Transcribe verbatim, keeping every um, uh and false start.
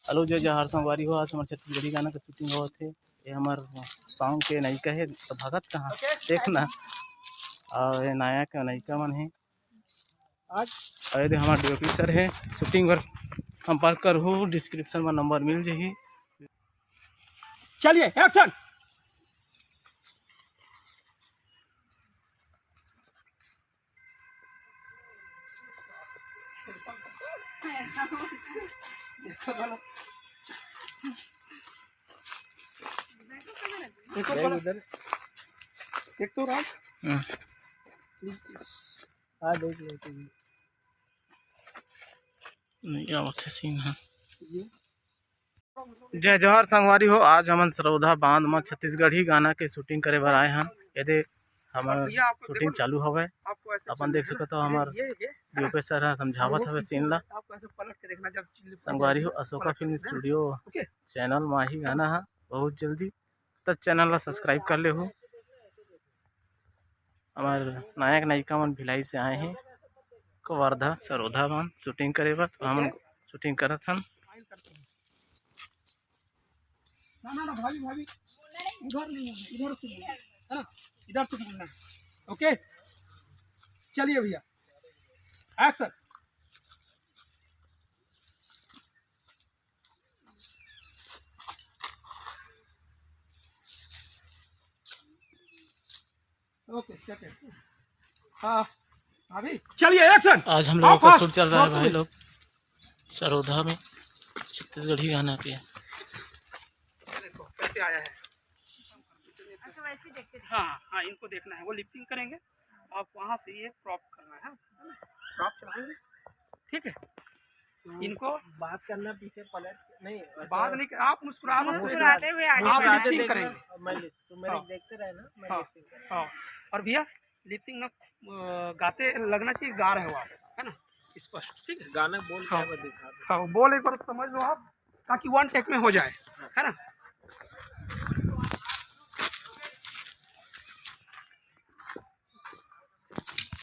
Hello, जय जोहार संगवारी हो, आज हमर छत्तीसगढ़ी गाना के shooting होवत हे। ये हमर song के नायिका हे, तो भागत कहाँ, देखना। और ये नायक नायिका मन हे। आज और ये दे हमर DOP sir हे, shooting बर संपर्क करहू, description में number मिल जाही। चलिए, action। देखो, बोलो। देख तो रहा। हाँ। हाँ, देख लो तुम। नहीं, आवत हे scene, हाँ। ये जय जोहार संगवारी हो, आज हमन सरौधा बांध म छत्तीसगढ़ी गाना के shooting करे बर आए हन। ये दे हमर shooting चालू हवय। अपन देख सकत हो, हमर DOP sir ह समझावत हवे scene ला। संगवारी हो, अशोका film studio channel म आही गाना ह बहुत जल्दी, त channel ला subscribe कर लेहू। हमर नायक नायिका मन भिलाई से आए हे, कवर्धा सरौधा मन shooting करे बर, तो हमन shooting करत हन। ना, ना, ना, भाभी, भाभी, उधर नहीं है, इधर से बोलना है, है ना? इधर से बोलना है। OK, चलिए भैया, action। OK, OK। हाँ, अभी चलिए, action। आज हम लोगों का shoot चल रहा है भाई लोग, सरौधा में छत्तीसगढ़ी गाना पे। देखो कैसे आया है। अच्छा, वैसे ही देखते हैं। हाँ, हाँ, इनको देखना है, वो lip sync करेंगे, आप वहाँ से ये crop करना है, crop चलाएंगे, ठीक है। तो इनको बात करना पीछे पलट नहीं, वैसे बात नहीं कर, आप मुस्कुरा लो, मुस्कुराते हुए आगे आप बढ़ो। Lip sync करेंगे। मैं lip, तो मेरे हाँ। देखते रहे ना, मैं हाँ। Lip sync करूँगा। हाँ। और भैया, lip sync ना, अ, गाते लगना चाहिए गा रहे हो आप, है ना, स्पष्ट, ठीक है। गाना बोल के हाँ। एक बार दिखा दो। हाँ, बोल एक बार समझ लो आप, ताकि one take में हो जाए, है ना।